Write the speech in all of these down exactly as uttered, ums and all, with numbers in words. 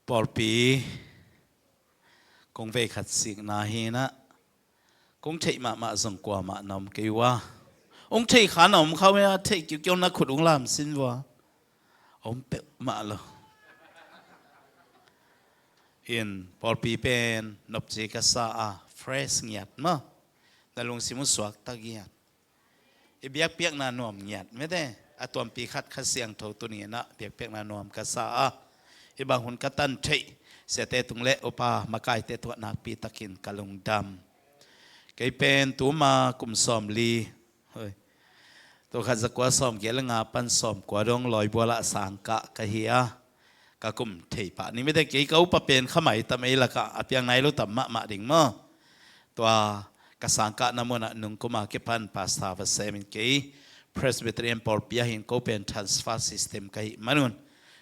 Pawlpi kong vei khat sikna hi-in ah, kong theih mahmah zong kuamah na om kei uh a, hong theih kha na om kha uh a, theih kiukiu na khut hong lam sin vua. A om peuhmah lo. In pawlpi pen nopci ka sa a, fresh ngiat maw. Na lungsim uh suakta ngiat. I biakpiakna nuam ngiat mete. A tuampi khat Kha Siangtho tuni-in ah biakpiakna nuam ka sa a, hih bang hun ka tan theih siate tung le upa makaite tungah nakpi takin ka lungdam. Kei pen tuma kum sawmli, hoi, tul khat zakua sawmgiat le nga pan sawmkua dong Lawibual ah sangkah ka hi a, ka kum thei pah ni mete. Kei ka upa pen kha mai tam ei lakah a piang nai lo tam mahmah ding maw. Tua ka sangkahna munah nungkum a kipan pastor va semin, kei Presbyterian pawlpi ah hin ko pen transfer system ka hih manun,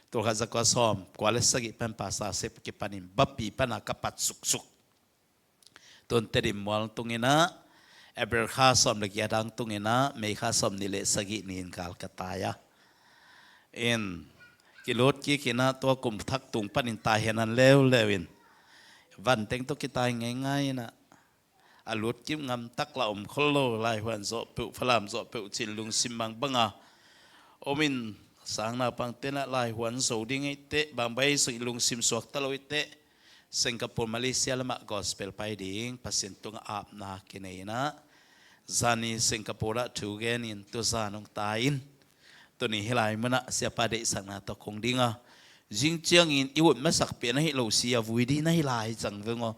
tul khat zakua sawmkua le sagih pan pastor sep kipanin Bapi pana ka pat suksuk. Tun Tedim mual tungin ah, April kha sawm le giat dang tungin ah, May kha sawmnih le sagih ni-in gal ka tai a. In kilut kik in ah, tua kum thak tung panin tai hian an leuleu in, van teng tawh kitai ngeingai in ah, a lut kip ngam tak la om khol lo, laihuan zawh peuh, Falam zawh peuh cin lungsim mang banga om in, sang naupangte in ah laihuan zo ding ei teh, bang bai sung i lungsim suakta lo ei teh, Singapore, Malaysia lamah gospel pai ding Pasian tungah apna kinei in ah, zani Singapore ah thu genin tuzan hong tai in, tuni hih lai munah siapa deihsakna tawh kong ding a, zing ciangin i ut masak pia na hi lo, sia vui ding na hi lai cang veng aw.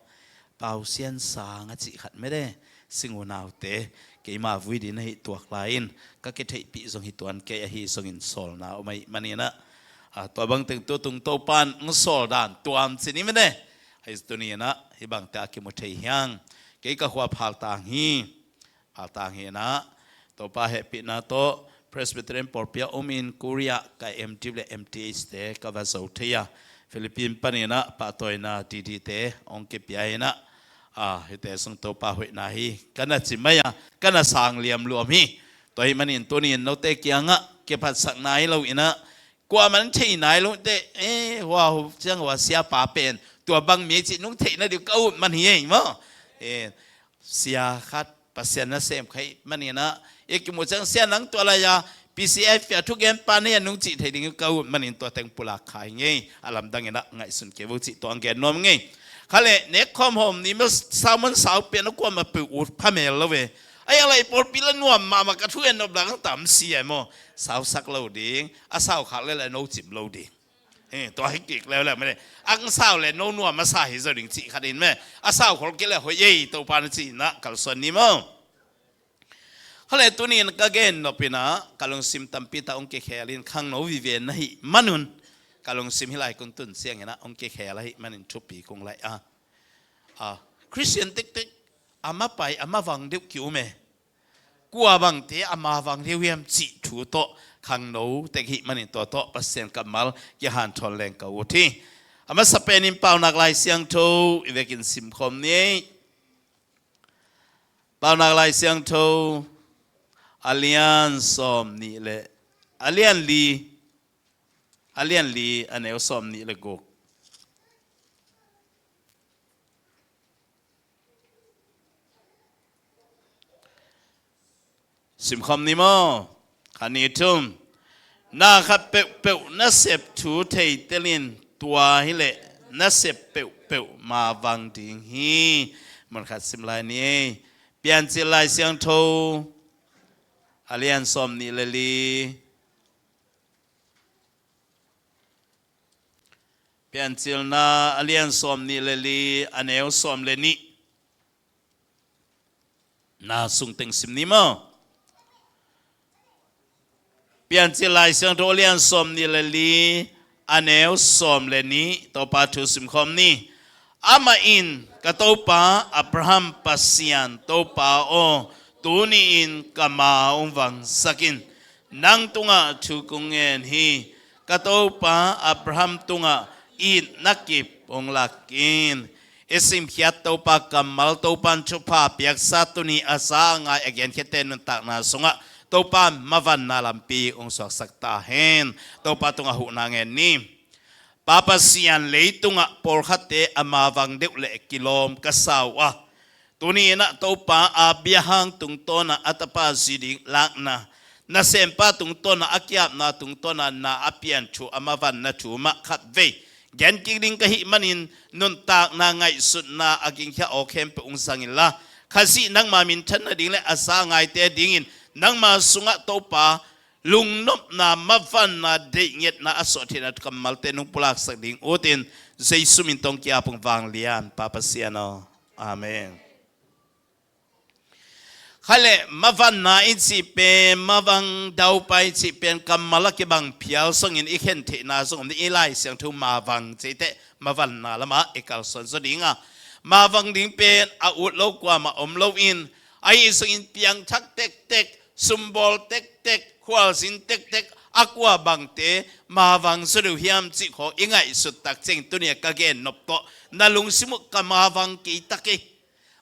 Pau Sian Sang a cih khat mete, Sing unaute, keima vui ding na hi tuak lai in, ka kitheihpih zong hi tuan kei ahi zongin sawlna om ahih manin ah, a, tua bang teng tu tung Topan hong sawl dan tuam ci ni mete. Ahi tuni-in ah hih bangte a kimu thei hi hang. Kei ka khua Phaltang hi. Phaltang hi-in ah, Topa hehpihna tawh Presbyterian pawlpi ah om in, Korea ka M Div le M Th te ka va zo thei a, Philippine panin ah pahtawina D D te hong kipia in ah, a, hihte sung Topa hoihna hi ka na ci mai a, ka na sang liamluam hi. Tua ahih manin tuni-in note kiangah kiphatsakna hi lo in ah, kuamah in thei nai lo teh, eh, hua ho ciang hua siapa pen tua bang mi cih nong theih nading ka ut man hi ei maw. Eh, sia khat Pasian nasem kha ahih manin ah, i kimu ciang sia nang tua lai-a P C F a thugenpa nei a nong cih thei ding ka ut manin tua teng pulak kha hi ngei. A lamdang in ah ngaihsun kei vo cih tua hong gen nuam ngei. Kha leh, nekkhawm hawm ni maw, sermon sau pian a kuamah peuh ut phamel lo ve. A iang lai pawlpi la nuam mahmah, ka thu en nop dang tam sia maw. Sausak lo ding, a sau khak le la no cim lo ding. Eh, tua hi kik leuleu mene. Ang sau le no nuam a sa hi zo ding cih khat in me. A sau khol kei le hoih ei, Topa na cih in ah kalsuan ni maw. Kha leh tuni-in ka gen nop in ah, ka lungsim tampi tak hong kikhel in, khangno vive na hih manun, ka lungsim hih lai kong tun ciangin ah hong kikhel ahih manin thupi kong laih a. A, Christian tektek, a mapai, a mavang deuh ki-um e. Kua bangte a mavang deuh hiam cih thu tawh, khangno tek hih manin tua tawh Pasian kammal kihanthawn leng ka ut hi. A masa penin Paunak Lai Siangtho i vekin simkhawm ni ei. Paunak Lai Siangtho, a lian sawm nih le, a lian li, a lian li, a neu sawm nih le guk. Simkhawm ni maw? Khat, nih, thum. Na khat peuhpeuh nasep thu thei telin, tua hileh nasep peuhpeuh mavang ding hi. Mun khat sim lai ni ei. Piancil Lai Siangtho, a lian sawm nih le li. Piancilna a lian sawm nih le li, a neu sawm le nih. Na sung teng sim ni maw? Piancil Lai Siangtho a lian sawm nih le li, a neu sawm le nih, Topa thu simkhawm ni. Amah in, ka topa Abraham Pasian, Topa aw, tuni-in ka ma hong vangsak in. Nang tungah thu kong ngen hi. Ka topa Abraham tungah itna kip hong lak in. I simkhiat Topa kammal, Topan thupha piaksa tuni a za a ngai a genkhete nuntakna sungah Topan mavanna lampi hong suaksak ta hen. Topa tungah huhna ngen ni. Pa Pasian, leitungah pawlkhatte a mavang deuh le kilawm ka sa uh a, tuni inah Topa, a biahang tungtawnah a tapa zi ding lakna, nasempa tungtawnah a kiapna tungtawnah na a pian thu a mavanna thu mah khatvei gen kik ding ka hih manin, nuntakna ngaihsutna a gingkhia aw khempeuh hong zang inla, Khazih nangma minthan nading le a za ngaite dingin nangma sungah Topa, lungnopna, mavanna, deihngetna a suah theihna kammalte nong pulaksak ding utin, Jesu min tawh kiap ung, vanglian Pa Pasian aw. Amen. Khaile, mavanna i cih pen, mavang daupa i cih pen kammal a kibang phial sungin i khen theihna zong om ding, i Lai Siangtho mavang cih teh mavanna lamah i kalsuan zaw ding a, mavang ding pen a ut lo kuamah om loin, ahi zongin piangthak tektek, sumbawl tektek, khualzin tektek a kua bangte mavang zaw deuh hiam cih khawng i ngaihsut tak ciang, tuni a ka gen nop tawh na lungsim uh ka mavang kei ta kei,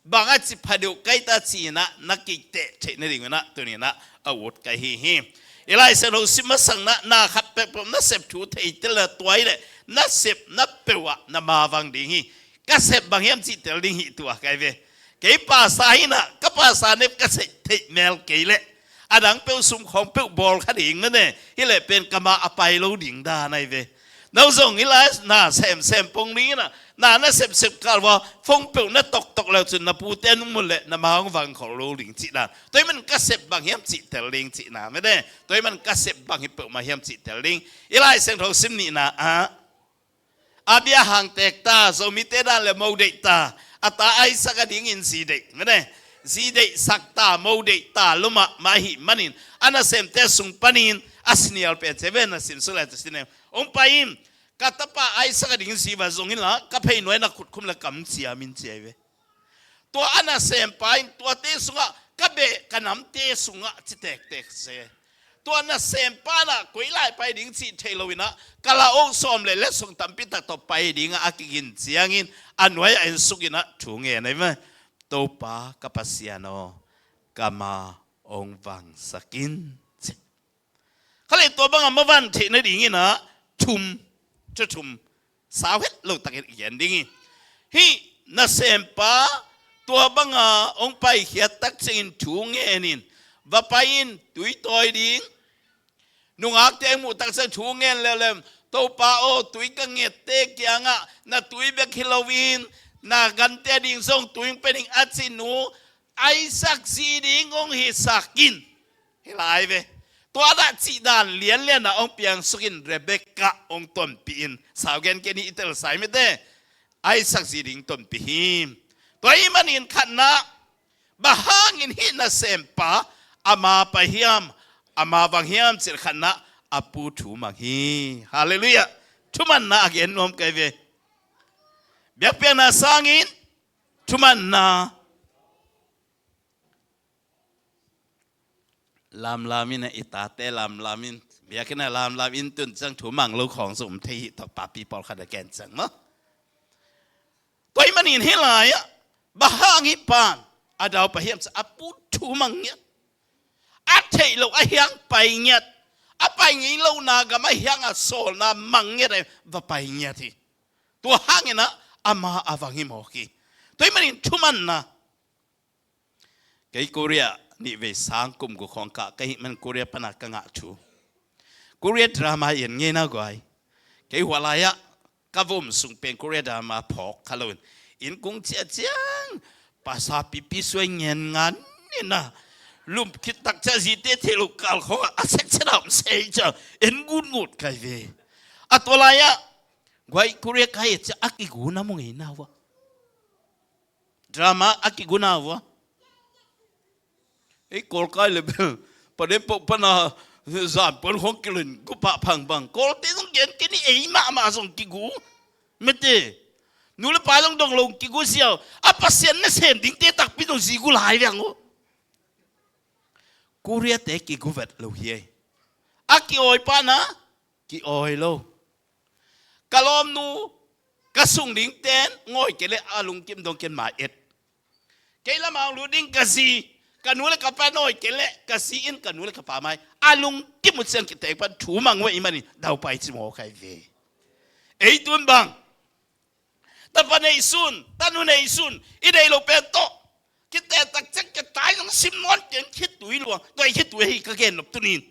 bang a ci pha deuh ka hi ta ci-inah na kikteh theih nading unah tuni inah a ut ka hi hi. I Lai Siangtho sim masakna, na khat peuhpeuh na sep thu thei tel le, tua hi leh na sepna peuh ah na mavang ding hi. Ka sep bang hiam cih tel ding hi tua ka hi ve. Kei pasa hi inah, ka pasa nep ka sep theih mel kei leh, a dang peuh sum khawng peuh bawl kha ding na ne, hi leh pen ka ma a pai lo ding dan ahi ve. No zong hi lai, na semsem pong ding inah, na na sepsep kal vua, phone peuh na toktok leu cun na pute nung mun leh na ma hong vang khol lo ding cih dan. Tua hi man ka sep bang hiam cih tel ding cihna mete. Tua hi man ka sep bang hi peuhmah hiam cih tel ding. I Lai Siangtho sim nihna ah, a biahang teek ta, Zomite dan le mo deih ta, a ta Isaac a dingin zi deih mete. Zi deihsak ta, mo deih ta, lumah mah ahih manin a nasemte sung panin a sinial pen ce ve, na sim suk le ce sinial. Hong pai in, ka tapa Isaac a ding zi va zong inla, ka pheinuai na khutkhum le kam ciam in ci ahi ve. Tua a nasempa in tuate sungah, ka beh ka namte sungah ci tektek se. Tua nasempa inah koi lai pai ding cih theih lo inah, ka la ong sawm le letsong tampi tak tawh pai dingah a kigin ciangin, a nuai-ah en suk inah thu ngen ahi ve. Topa ka Pasian aw, ka ma ong vangsak in, ci. Khaile, tua bangah mavan theih nading inah thum, thu thum, sau het lo takin i gen ding hi. Hih nasempa tua bangah hong paikhiat tak ciangin thu ngen in, va pai in, tui tawi ding. Nungakte hong muh tak ciang thu ngen leuleu, Topa aw, tui ka ngette kiangah na tui bek hi loin na gante a ding zong tui hong pia ning, a ci nu Isaac zi ding hong hisak in. Hi lai ve. Tua dah cih dan lianlian ah hong piang suk in, Rebekah hong tonpih in, sau gen kei ni, i tel sai mete. Isaac zi ding tonpih hi. Tua ahih manin khatna, bang hangin hih nasempa a ma pai hiam, a mavang hiam cih khatna, a pu thu mang hi. Halleluiah. Thumanna a gen nuam ka hi ve. Biakpiakna sangin thumanna. Lamlam in a, i tate lamlam in, biakinn ah lamlam in, tun ciang thu mang lo khawng zong om thei hi, tawkpapi pawlkhat a gen ciang maw. Tua ahih manin hih lai-ah, bang hang hih pan a daupa hiam cih a pu thu mang ngiat. A theih loh a hiang pai ngiat. A pai ngei lohna gam a hiang a sawlna mang ngiat a va pai ngiat hi. Tua hangin ah ama a vang hi mawk hi. Tua ahih manin thumanna. Kei Korea nih vei sang kum guk khawng kah ka hih man Korea pana ka ngah thu. Korea drama en ngei na guai. Kei hua lai-ah ka vom sung pen Korea drama phawk kha loin, inn kung ciah ciang pasa pipi suai ngen ngan ni na, lum khit tak ciah zite theih loh kal khawngah a sekset a om sei ciah en gutngut kai ve. A tua lai-ah guai Korea kai ciah a kigu na mu ngei na uh a. Drama a kigu na uh a. Ei, Kawl kai le bel, paden pok pana zan pan khawng kilin gu pah phangbang. Kawlte zong gen kei ni, ei mahmah zong kigu. Mete. Nu le pa zong dong lo kigu ziau. A Pasian nasem dingte takpi zong zi gu lai viang uh. Korea te kigu vet lo hi ei. A ki-awi pana, ki-awi lo. Ka lawmnu, ka sung dingten ngawi kei leh a lungkim dong ken ma et. Kei lamah hong lut ding ka zi, ka nu le ka pa nawi kei leh ka zi in ka nu le ka pa mai a lungkim uh ciang kiteng pan thu mang uh ahih manin daupai ci mawk ahi ve. Ei tun bang, tapa nei sun, tanu nei sun, i deih lo pen tawh kite takciang ka tai zong sim nawn keng, khitui luang. Tua i khitui ahi ka gen nop tunin.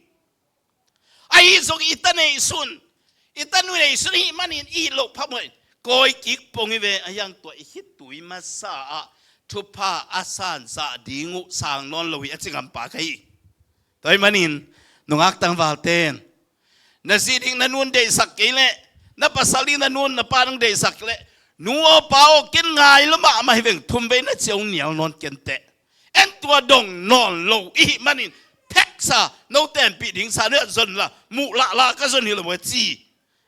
Ahi zong i ta nei sun, i tanu nei sun ahih manin i loh phamawh in kawi kik pong hi ve. Ahi hang tua i khitui masa ah thupha a san zah ding uh sang nawn lo hi a ci ngampa ka hi. Tua ahih manin nungak tangvalte in na zi ding na nun deihsak kei leh, na pasal ding na nun na pa ding deihsak leh, nu aw pa aw, ken ngai lua mahmah hi veng, thum vei na ciang nial nawn kenteh. En tua dong nawn lo i hih manin, theksa note in pih ding sa, nu a zon la, muh lahla ka zon hi lo a ci.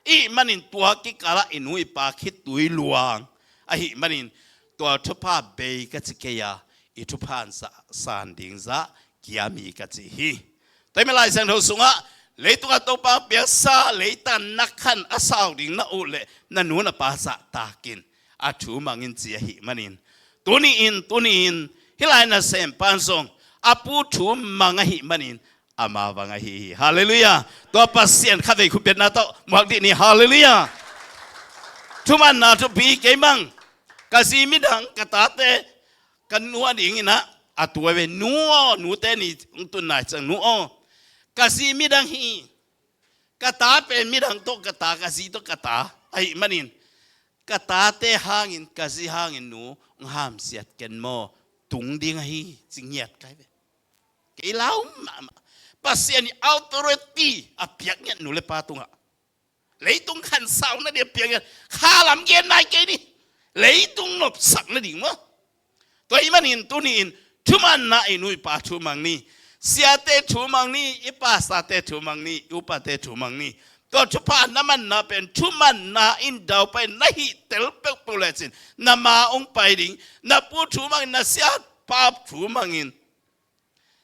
I hih manin tua kikalah i nu i pa khitui luang. Ahih manin tua thupha bei ka ci kei a, i thupha an sa-, san ding zah kia mi ka ci hi. Tua ahih manin Lai Siangtho sungah, leitungah Topa piaksa, leitan na khan a sau ding na uh leh, na nu na pa zahtakin a thu mangin ci ahih manin, tuni-in, tuni-in, hih lai nasempa in zong a pu thu mang ahih manin, ama vang ahi hi. Halleluiah. Tua Pasian khatvei khutbetna tawh muak dih ni. Halleluiah. Thumanna thupi kei mang. Ka zi midang, ka tate, ka nu a dingin ah, a tua ve, nu aw, nute ni hong tun nai ciang, nu aw, ka zi midang hi. Ka ta pen midang tawh ka ta, ka zi tawh ka ta ahih manin, ka tate hangin, ka zi hangin nu hong hamsiat ken maw, tung ding ahi, ci ngiat ka hi ve. Kei lau mahmah. Pasian in authority a piak ngiat nu le pa tungah. Leitung khansau nading a piak ngiat. Kha lam gen nai kei ni. Leitung nopsak nading maw. Tua ahih manin tuni-in thumanna, i nu i pa thu mang ni. Siate thu mang ni, i pastorte thu mang ni, i upate thu mang ni. Tua thupha na manna pen thumanna in daupai na hih tel peuhpeuh lecin, na ma hong pai ding. Na pu thu mangin, na siapa thu mangin,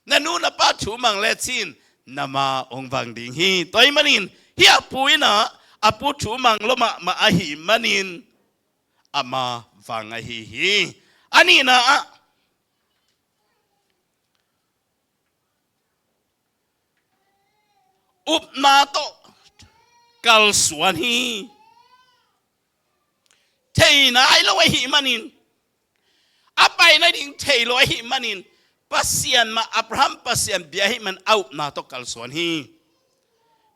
na nu na pa thu mang lecin, na ma hong vang ding hi. Tua ahih manin, hih a pu in ah, a pu thu mang lua mahmah ahih manin, ama vang ahi hi. A nihna ah, upna tawh kalsuan hi. Thei nai lo ahih manin, a pai nading thei lo ahih manin, Pasian mah, Abraham Pasian bia ahih man a upna tawh kalsuan hi.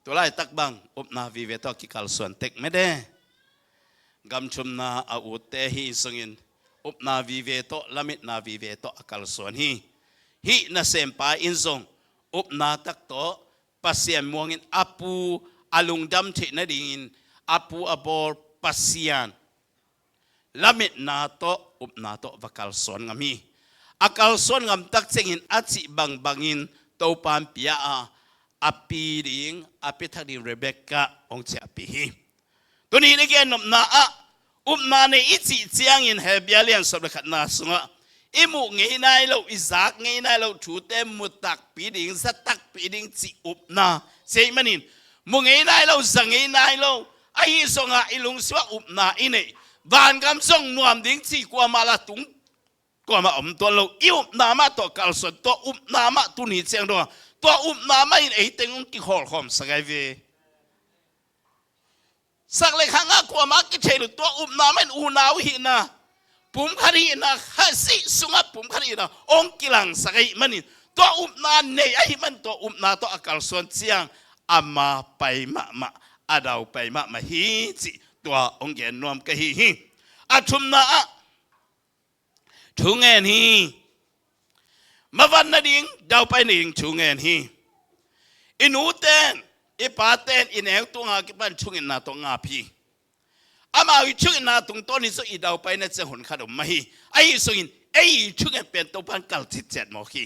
Tulaitak bang upna vive tawh kikalsuan tek mede. Gam thumna a utte hi sungin upna vive tawh, lametna vive tawh a kalsuan hi. Hih nasempa in zong upna tak tawh Pasian muangin a pu a lungdam theih nadingin a pu a bawl Pasian lametna tawh, upna tawh va kalsuan ngam hi. A kalsuan ngam tak ciangin a cih bangbangin Topa in pia a, a pi ding, a pi thak ding Rebekah hong ciahpih hi. Tuni-in i gen nopna ah, upna nei i cih ciangin Hebru lian sawm le khatna sungah, i muh ngei nai lo, i zak ngei nai lo thute mu takpi ding, za takpi ding cih upna. Tua ahih manin, mu ngei nai lo, za ngei nai lo, ahi zongah i lungsim ah upna i neih. Vangam zong nuam ding cih kuamah la tung, kuamah om tuan lo. I upna mah tawh kalsuan, tua upna mah tuni ciang dong a, tua upna mah in ei teng hong kikhawlkhawm sak ahi ve. Sak le khang ah kuamah kithei lo, tua upna mah in unau hihna, pumkhat hihna, Khazih sungah pumkhat hihna hong kilangsak ahih manin, tua upna nei ahih man, tua upna tawh a kalsuan ciang ama pai mahmah, a daupai mahmah hi cih tua hong gen nuam ka hi hi. A thumna ah, thu ngen hi. Mavan nading, daupai nading thu ngen hi. I nute in, i pate in i neu tungah kipan thungetna tawh ngap hi. Amau i thungetna tungtawn in zong i daupai na ciang hun khat om mah hi. Ahi zongin ei i thunget pen Topa in kal citciat mawk hi.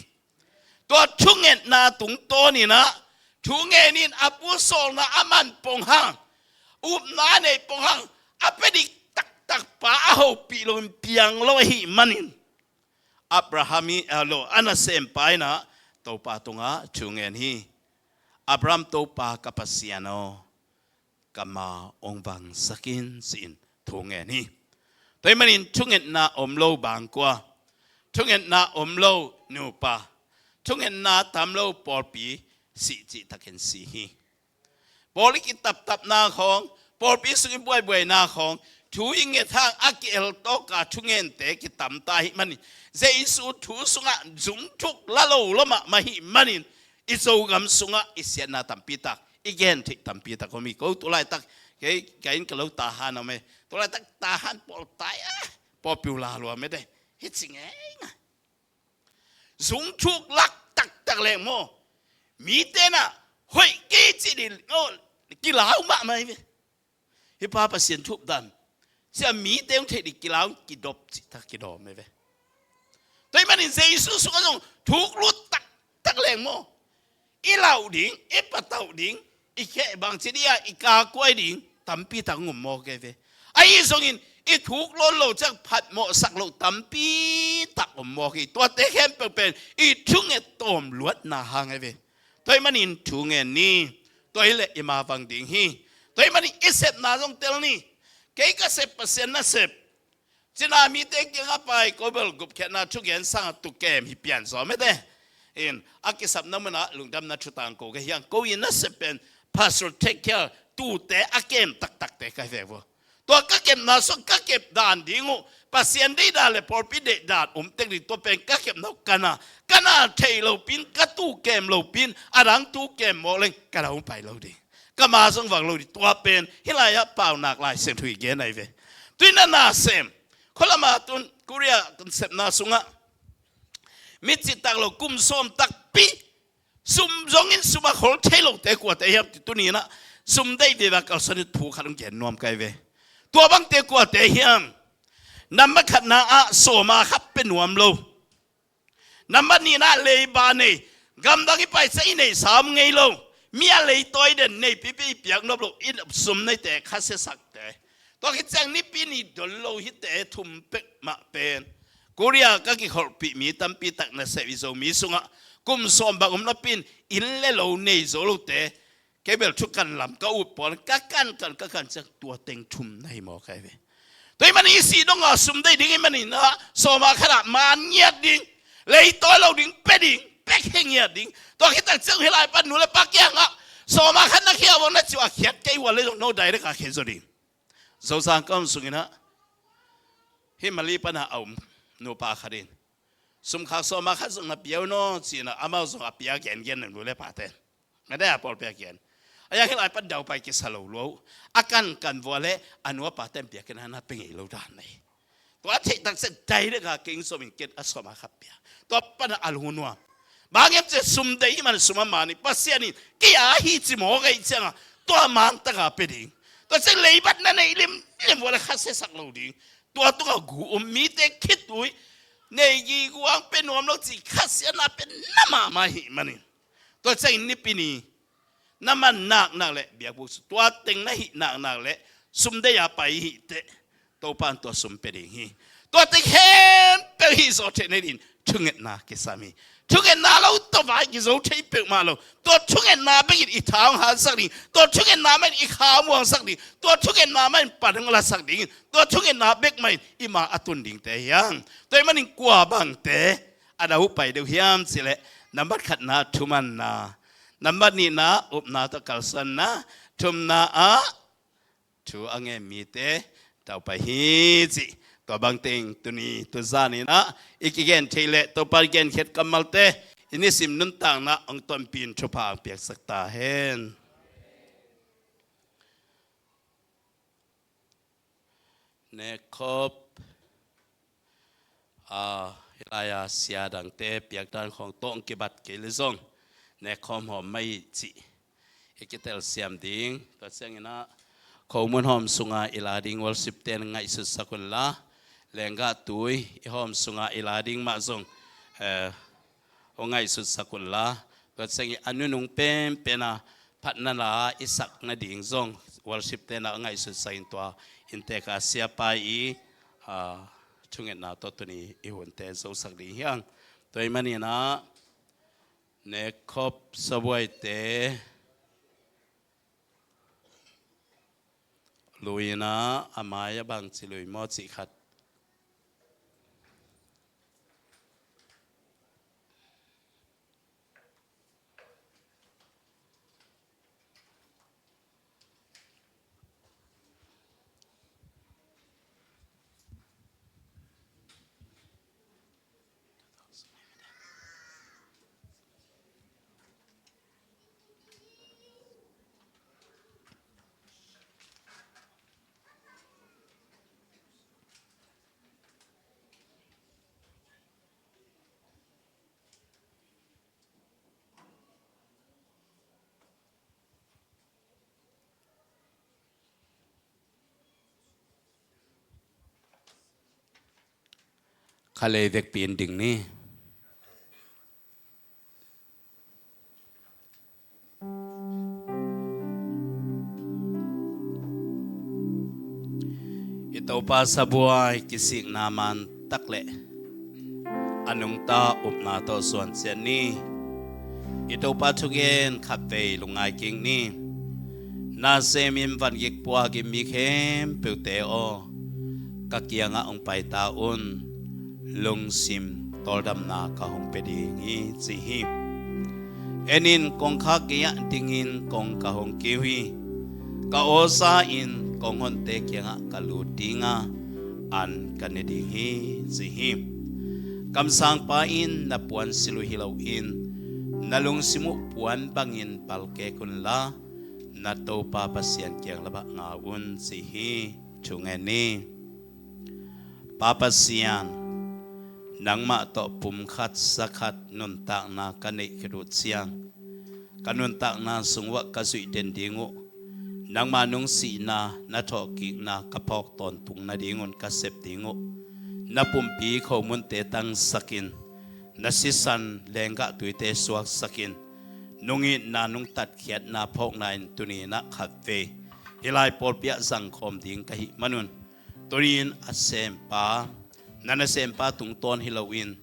Tua thungetna tungtawn in ah, thu ngen in a pu sawlna a man pong hang, upna a neih pong hang, a pia dik taktak pa a hopih loin piang lo ahih manin, Abraham hi, a lo, a nasempa in ah Topa tungah thu ngen hi. Abraham Topa ka Pasian aw, ka ma hong vangsak in, ci-in thu ngen hi. Tua ahih manin thungetna om lo bangkua, thungetna om lo nupa, thungetna tam lo pawlpi sih cihtakin si hi. Pawl i kitaptapna khawng, pawlpi sungin buaibuaina khawng thu i nget hang a ki-el tawka thungente kitam ta ahih manin, Jesu thu sungah zungthuk la lo lua mahmah ahih manin, i Zogam sungah i siatna tampi tak, i gen theih tampi tak om hi. Ko tu laitak kei ka inn ka lo Tahan om e. Tu laitak Tahan pawl tai a, pawlpi uh la lua mete. Hi ci ngeingai. Zungthuk lak taktak leng maw, mite na hoih kei ci ding maw, kilau mahmah hi ve. Hi pa Pasian thup dan sia, mite hong theih ding kilau, kidop cihtak kidawm hi ve. Tua ahih manin Jesu sungah zong thuk lut taktak leng maw, i lauh ding, i patauh ding, i kheh bangci ding a i kakuai ding tampi tak hong om mawk hi ve. Ahi zongin i thuk lawn lo ciang phatmawhsak loh tampi tak om mawk hi. Tuate khempeuh pen i thunget tawm luatna hang hi ve. Tua ahih manin thu ngen ni. Tua hileh i mavang ding hi. Tua ahih manin i sepna zong tel ni. Kei ka sep, Pasian na sep. Cina mite kiangah pai, ko bel gupkhiatna thugen sangah tu kem hi pian zaw mete. In a kisapna munah lungdamna thu tangko ka hi hang. Ko in na sep pen pastoral take care, tute a kem taktakte ka hi ve vua. Tua ka kepna sung ka kep dan ding uh, Pasian deih dan le pawlpi deih dan om tek ding, tua pen ka kepna uh ka na, ka na thei lopin, ka tu kem lopin, a dang tu kem mawk leng ka dang pai lo ding. Ka ma zong vak lo ding, tua pen hih lai-ah Paunak Lai Siangtho i gen ahi ve. Tui na nasem, khualama tun Korea kan sepna sungah mi citak lo kum sawm takpi, sum zongin sum a khol thei lote kuate hiam ci tuni-in ah, sum deih veve a kalsuan in thu khat hong gen nuam ka hi ve. Tua bangte kuate hiam? Nambat khatna ah sawma khat pia nuam lo. Nambat nihna ah leiba nei, gamdang i pai ciang i neihsa om ngei lo. Mi a leitawi den neipipi i piak nop lo, i sum neite khasiasakte. Tua khit ciang Nipi ni dol lo hihte thum peuhmah pen Korea ka kikholhpih mi tampi tak nasep i Zomi sungah kum sawm bang om napi-in inn le lo nei zo lote, kei bel thu kan lam ka ut pawl, ka kan kan ka kan ciang tua teng thum na hi mawk ahi ve. Tua ahih manin i sih dong a sum deih ding ahih manin ah, sawma khat ah man ngiat ding, leitawi lo ding, pia ding, pek he ngiat ding. Tua khit tak ciang hih lai pan nu le pa kiangah sawma khat na khia vang na ci uh a, khiat kei ua le zong no direct a khia zaw ding. Zozang ka om sungin ah, hih Mali pan a om nupa khat in, sum khak sawma khat zong na pia un aw ci-in ah, amau zong a pia gengen na nu le paten. Nga dai a pawl pia gen. A yang hih lai pan daupai kisa lo lua uh. A kankan vua le a nu a paten pia kei na na pia ngei lo dan nei. Tua a theih tak ciang direct a kei inn sawm in kei a sawma khat pia. Tua pan a lung nuam. Bang hiam cih leh sum deih ahih manin sum a man hi. Pasian in kei a hi ci mawk ahih ciangin tua man tak a pia ding. Tua ciang leibat na neih limlim vua le khasiasak lo ding. Tua tungah gu um, mite khitui, nei giguang, pia nuam lo cih khasiatna pia na mahmah ahih manin. Tua ciangin Nipi ni na man naknak le biakbuk sung tua teng na hih naknak le sum deih a pai i hih teh, Topa in tua sum pia ding hi. Tua teng khempeuh hih zawh theih nadingin thungetna kisam hi. Thungetna lo tawh vai kizo thei peuhmah lo. Tua thungetna bekin i tha hong hansak ding, tua thungetna bekin i kha hong muangsak ding, tua thungetna bekin pan hong lasak ding, tua thungetna bek mah in i ma a tun dingte hi hang. Tua ahih manin kua bangte a dau pai deuh hiam cih leh, nambat khatna ah thumanna, nambat nihna ah upna tawh kalsuanna, thumna ah thu a ngen mite daupai hi cih. Tua bang teng tuni tuzan in ah i kigen theih leh Topa in genkhiat kammalte i nisim nuntakna ah hong tonpih in thupha hong piaksak ta hen. Nekkhop, a, hih lai-a sia dangte piakdan khawng tawh hong kibat kei leh zong nekkhawm hawm mah hi cih i kitelsiam ding. Tua ciangin ah khomun hawm sunga i la ding worship te'n ngaihsutsak unla, lenggah tui i hawm sunga i la ding mah zong, eh, hong ngaihsutsak unla, tua ciangin a nunung penpen a phatna la i sak nading zong worship te'n a ngaihsutsak in, tua inntek a siapa i, a, thungetna tawh tuni i hunte zosak ding hi hang. Tua ahih manin ah Nekkhop Sabuaite lui in ah, a mai ah bangci lui maw cih khat. Khalei vekpi in ding ni. I Topa sabuai kisikna man tak le a nungta upna tawh suan ciat ni. I Topa thugen khatvei lungngai kik ni. Nasemin vangik puakin mi khempeuhte aw, ka kiangah hong paita un, lungsim tawldamna ka hong pia ding hi, ci hi. En in, kongkhak gei-ah dingin kong ka hong kiu hi. Ka awsa in kong honte kiangah ka lut dinga an ka ne ding hi, ci hi. Kamsangpa in na puan silh uh hi loin na lungsim uh puan bangin palkek unla, na Topa Pasian kiang labah ngau un, ci hi. Thungen ni. Pa Pasian, nangmah tawh pumkhat sakhat nuntakna ka neih khit uh ciang, ka nuntakna sung uah ka zuih den ding uh, nangma nungsihna, na thawhkikna ka phawk tawntung nadingun ka sep ding uh. Na pumpi khomunte tangsakin, na sisan lenggah tuite suaksakin, nungitna nungtatkhiatna phawkna in tuni-in ah khatvei hih lai pawlpi ah zangkhawm ding ka hih manun, tuni-in a sempa, na nasempa tungtawn hi loin,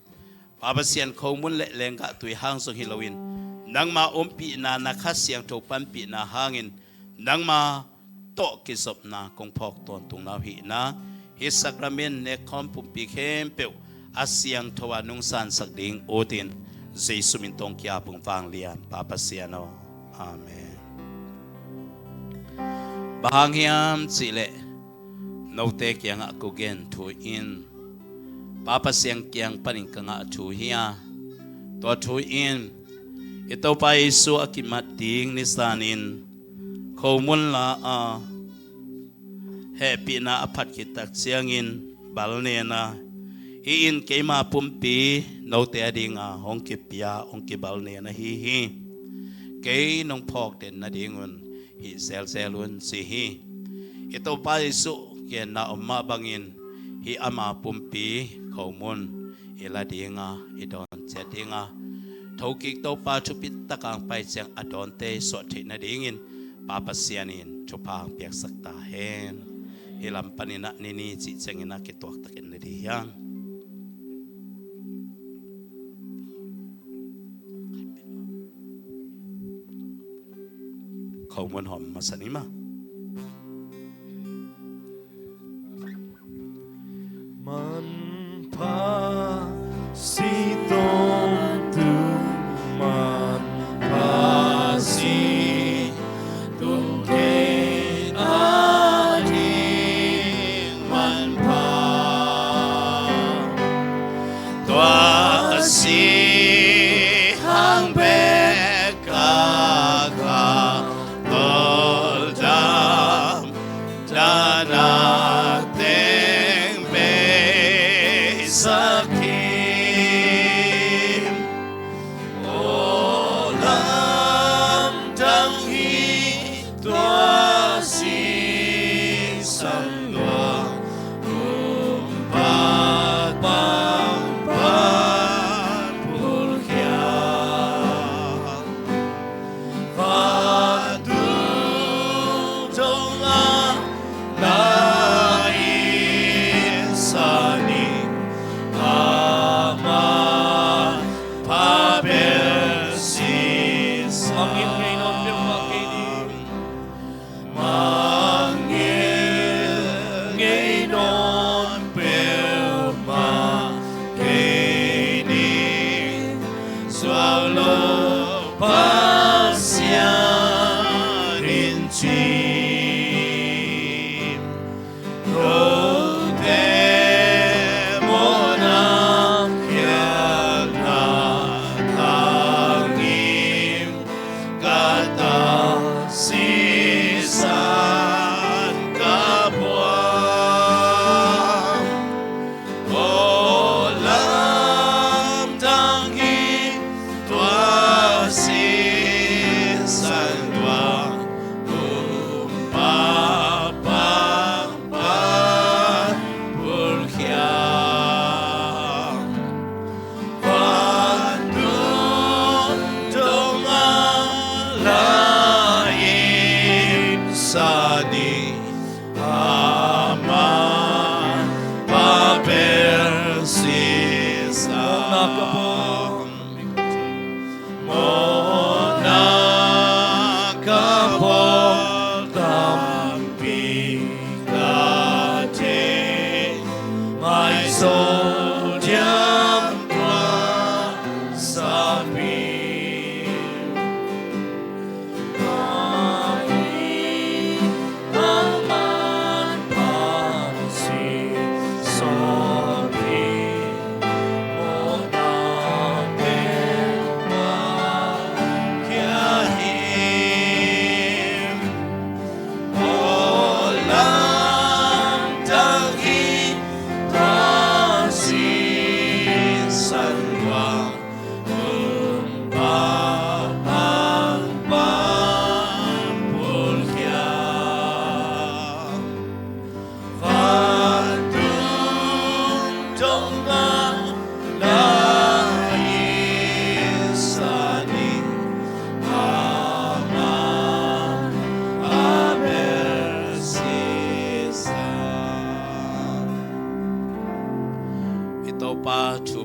Pa Pasian, khomun le lenggah tui hang zong hi loin, nangma ompihna, na Kha Siangtho panpihna hangin, nangma tawh kizopna kong phawk tawntung na uh hihna, hih sakramen nekkhawm pumpi khempeuh a siangtho a nungsansak ding utin, Jesu min tawh kiap ung, vanglian Pa Pasian aw. Amen. Bang hang hiam cihleh, note kiangah ka gen thu in Pa Pasian kiang panin ka ngah thu hi a, tua thu in i Topa Jesu a kimat ding nisanin khomun la a, hehpihna a phat khit tak ciangin balnena, hih in keima pumpi note a dinga hong kipia, hong kibalnena hi hi. Kei nong phawk den nadingun hih zelzel un, ci hi. I Topa Jesu genna om mah bangin hih ama pumpi khomun i la dinga, i dawn ciat dinga, thokik Topa thupit taka hong pai ciang a dawnte i suah theih nadingin Pa Pasian in thupha hong piaksak ta hen. Hih lam panin ah ni ni cih ciangin ah kituak takin na ding hi hang. Khomun hawm masa ni maw. Manpha si tawntung, manpha si tung kei a ding manpha. Tua si hang bek a ka tawldam, dana teng beisak hi. Aw lamdang hi tua sisan, tua kumpa pangpan pulkhia. Vantung dong a na insan in, a manpha bel sisan. Mangngilh ngei nawn peuhmah kei ding. Mangngilh ngei nawn peuhmah kei ding. Zuau lo Pasian in ci. Note mawhna khialhna thangin ka ta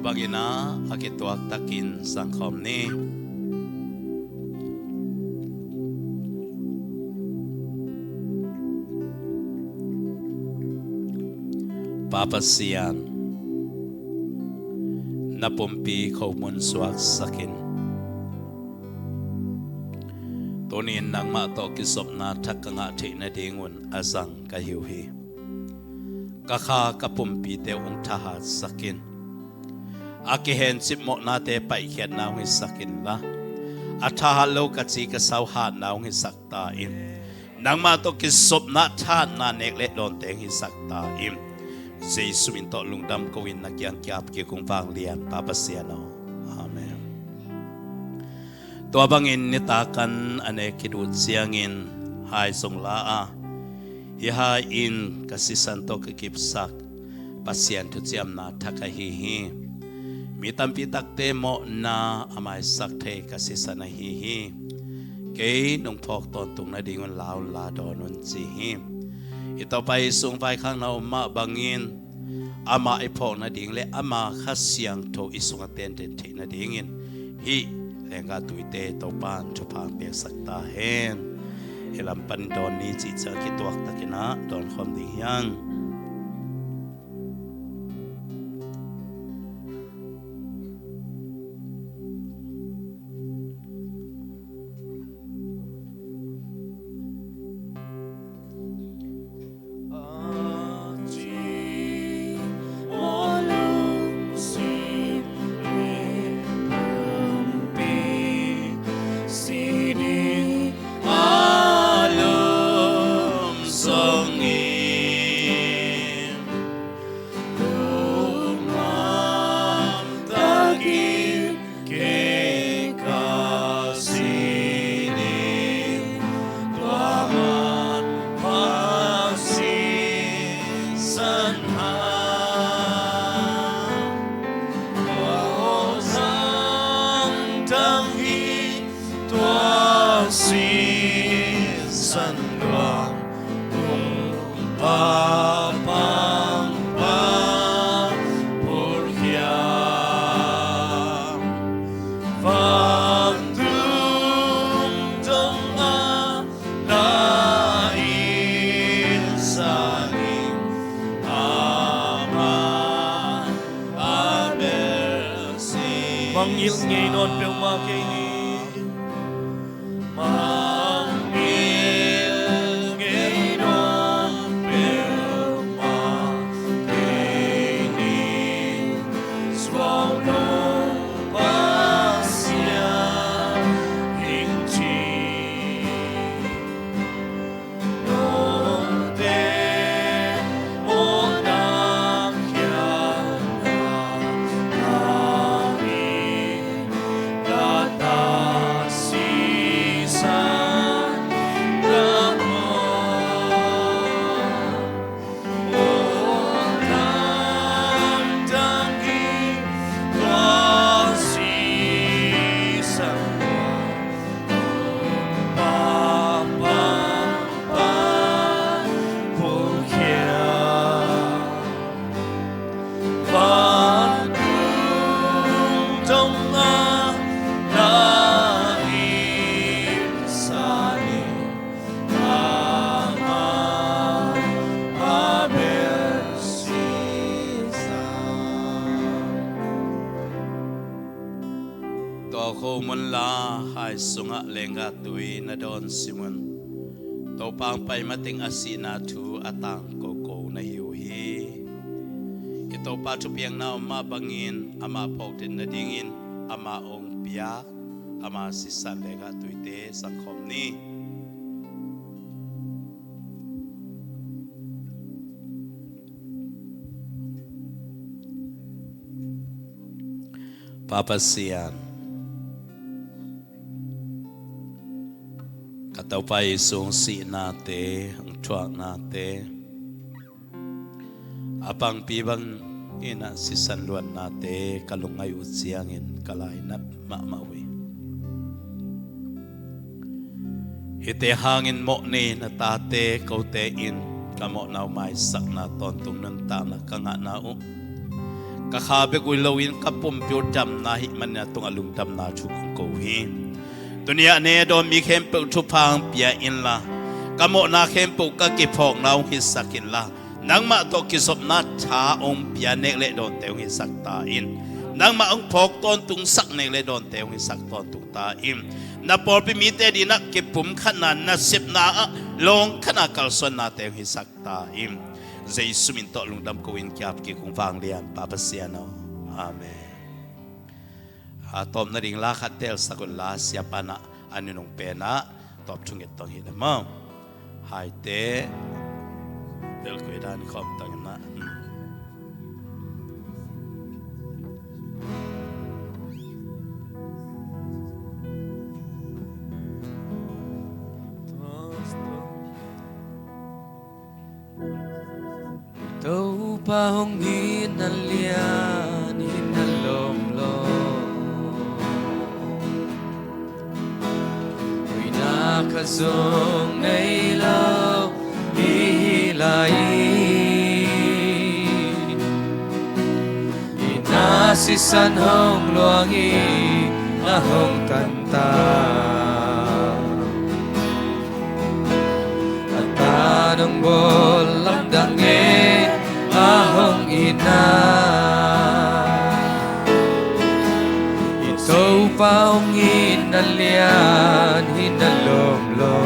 bangin ah a kituak takin zangkhawm ni. Pa Pasian, na pumpi khomun suaksakin. Tuni-in nangmah tawh kizopna thak ka ngah theih nadingun a zang ka hi uh hi. Ka kha ka pumpite uh hong thahatsakin. A kihencip mawhnate paihkhiatna hong hisak inla, a thahat lo ka ci ka sau hatna hong hisak ta in. Nangmah tawh kizopna thahatna nek le dawnte hong hisak ta in. Jesu min tawh lungdam ko-in na kiang kiap kik ung vanglian Pa Pasian aw. Amen. Tua bangin nitak an a nek khit uh ciangin hai zong la a, hih hai in ka sisan tawh ka kipsak Pasian thuciamna thak ahi hi. Mi tampi takte mawhna a maisak thei ka sisan ahi hi. Kei nong phawk tawntung nadingun la un, la dawn un ci hi. I Topa i sung vaikhakna om mah bangin amah i phawk nading le ama Kha Siangtho i sungah tenten theih nadingin hih lenggah tuite Topa in thupha piaksak ta hen. I lam pan dawn ni cih ciang kituak takin ah dawn khawm ding hi hang. Kei ka sinin tua manpha sisan hang, tua zangtang hi tua sisan luang. Tung pa pang pa pulkhia, vantung dong a na insanin ama a belsi. Mangngilh ngei nawn peuhmah kei ni. Tua khomun la hai sungah lenggah tui na dawn simun. Topa hong pai mateng a sihna thu a tangko ko na hi uh hi. I Topa thupiakna om mah bangin amah phawk den nadingin amah hong piak ama sisan lenggah tuite zangkhawm ni. Pa Pasian, ka Topa i sung sihnate, hong thuaknate, a pangpi bangin a sisan luannate ka lungngaih uh ciangin ka lainat mahmah uh hi. Hihte hangin mawhnei na tate kote in ka mawhna uh maisakna tawntung nuntakna ka ngahna uh Ka kha bek uh hi loin ka pumpi uh damna ahih manin na tungah lungdamna thu kong ko hi. Tuni-ah na dawn mi khempeuh thupha hong pia inla, ka mawhna khempeuh ka kiphawkna hong hisak inla, nangmah tawh kizopna tha hong pia nek le dawnte hong hisak ta in. Nangmah hong phawk tawntungsak nek le dawnte hong hisak tawntung ta in. Na pawlpi mite adingin ah kipumkhatna, nasepna ah lawngkhatna, kalsuannate hong hisak ta in. Jesu min tawh lungdam ko-in kiap kik kong vanglian Pa Pasian aw. Amen. A tawpna ding la khat telsak unla, siapa in ah a nunung pen ah tawp thunget tawh hi le maw. Haite, bel koi dan khawm tang in ah. Hmm. Topa hong itna lian hi na lawm lo. Hoihna khat zong nei lo i hi lai. Itna sisan hong luang in a hong tan ta. A tan hong bawl lamdang in a hong itna. I Topa hong itna lian hi na lawm lo.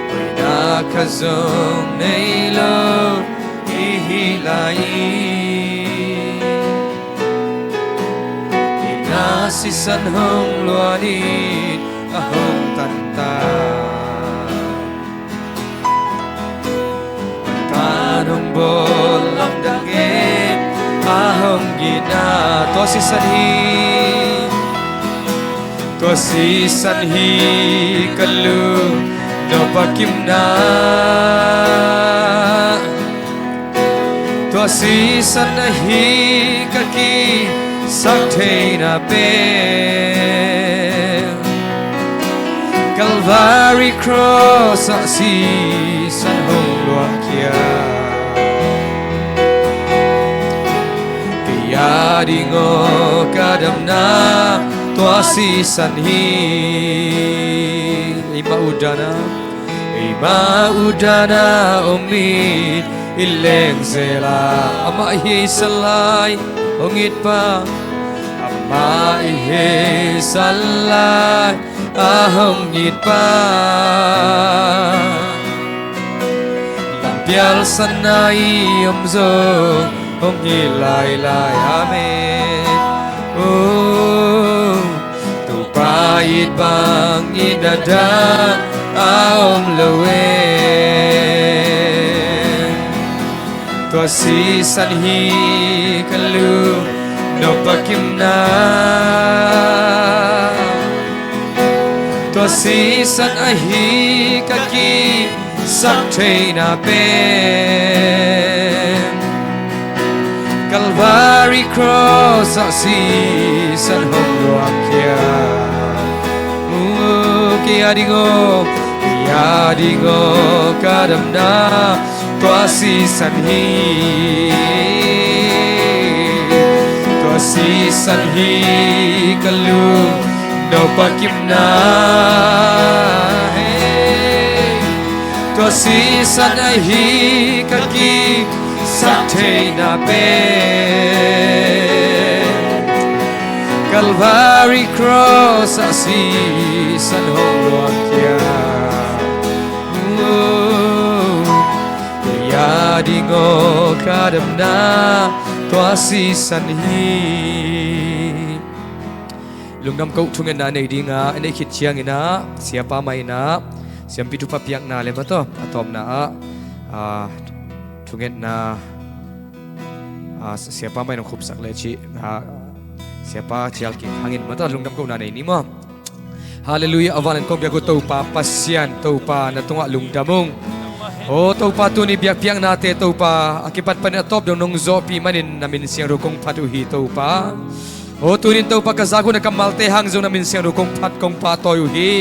Hoihna khat zong nei lo i hi lai. Itna sisan hong luang in a hong tan ta. Tan hong bawl lamdang in a hong itna. Tua sisan hi, tua sisan hi ka lungnuam a kimna. Tua sisan ahi ka kisak theihna pen. Calvary cross ah sisan hong luangkhia. Kei a ding aw ka damna tua sisan hi. Eimah utdan a, eimah utdan a om in i leng zel a, amah hi ei san lai hong it pa. Amah hi ei san lai a hong it pa. Lampial san a i om zong hong hi lailai. Amen. Oh, Topa it bangin a dang a om lo e. Tua sisan hi ka lungnuam a kimna. Tua sisan ahi ka kisak theihna pen. Calvary cross ah sisan hong luangkhia. Uh, kei a ding aw, kei a ding aw ka damna tua sisan hi. Tua sisan hi ka lungnuam a kimna. Hey. Tua sisan ahi ka kisak theihna pen. Calvary cross ah sisan hong luangkhia. Kei a ding aw ka damna tua sisan hi. Lungdam ko, thungetna nei ding a i neih khit ciangin ah siapa mah in ah siampi thupha piakna le mataw a tawpna ah, ah, thungetna, ah, siapa mah in hong khupsak le cih, ah, siapa cial kik hangin mataw lungdam kohna nei ni maw. Halleluiah. A van in kong biak uh Topa Pasian, Topa na tungah lungdam ung. Aw Topa, tuni biakpiaknate Topa a kipat panin a tawp dong nong zawhpih manin na min siangtho kong phat uh hi Topa. Aw tunin Topa ka zak uh na kammalte hang zong na min siangtho kong phat kong pahtawi uh hi.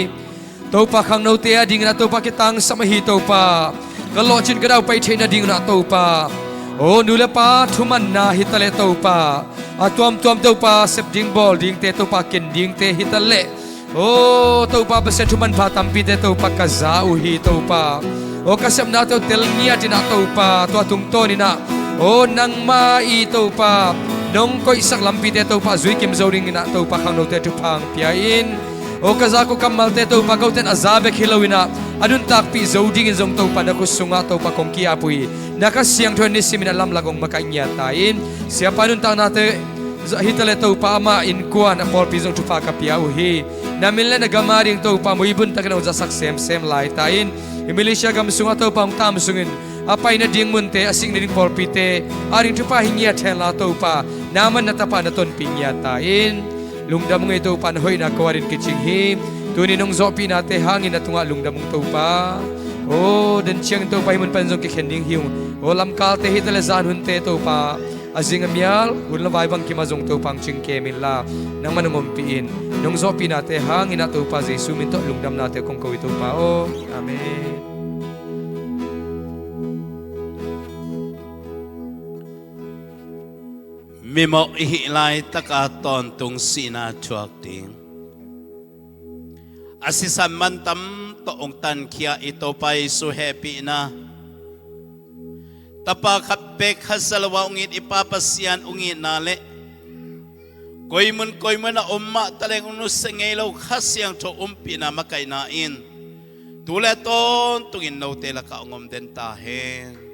Topa khangnote a dingin ah Topa kitangsam ahi Topa. ka lawhcin ka dau pai theih nading unah Topa, aw nu le pa thumanna hitaleh Topa, a tuamtuam Topa sep ding bawl dingte Topa ken dingte hitaleh, aw Topa Pasian thuman pha tampite Topa ka za uh hi Topa. Aw ka sepnate uh tel ngiat inah Topa tua tungtawn inah, aw nangma i Topa nong koihsak lampite Topa zui kim zo ding inah Topa khangnote thupha hong pia in. Aw ka zak uh kammalte Topa koten a za bek hi lo inah a nuntakpih zo dingin zong Topa na khut sungah Topa kong ki-ap uh hi. Na Kha Siangtho in nisim inah lamlak hong makaih ngiat ta in. Siapa nuntaknate hitaleh Topa amah innkuan a pawlpi zong thupha ka pia uh hi. Na min le na gam ading Topa muibun takin hong zasak semsem lai ta in. I Malaysia gam sungah Topa hong tam sungin a pai nading munte a sik nading pawlpite ading thupha hi ngiat hen la Topa na man na tapa na tonpih ngiat ta in. Lungdam ung ei Topa na hoihna ko adin kicing hi. Tuni nong zawhpihnate hangin na tungah lungdam ung Topa. Aw den ciangin Topa hih mun panin zong kikhen ding hi ung. Aw lamkalte hitaleh zan hunte Topa a zing a mial hun le vai bang kimah zong Topa hong cingkem inla nangman hong ompih in. Nong zawhpihnate hangin ah Topa Jesu min tawh lungdamnate kong ko hi Topa aw. Amen. Mimawh i hih laitaka tawntung sihna thuak ding. A sisan mantam tawh hong tankhia i Topa Jesu hehpihna, Tapa khat bek Kha Siangtho a hong it i Pa Pasian hong itna le koi mun koi mun a om mah taleng hong nusia ngei lo Kha Siangtho umpihna makaihna in tu le tawntungin note lakah hong om den ta hen.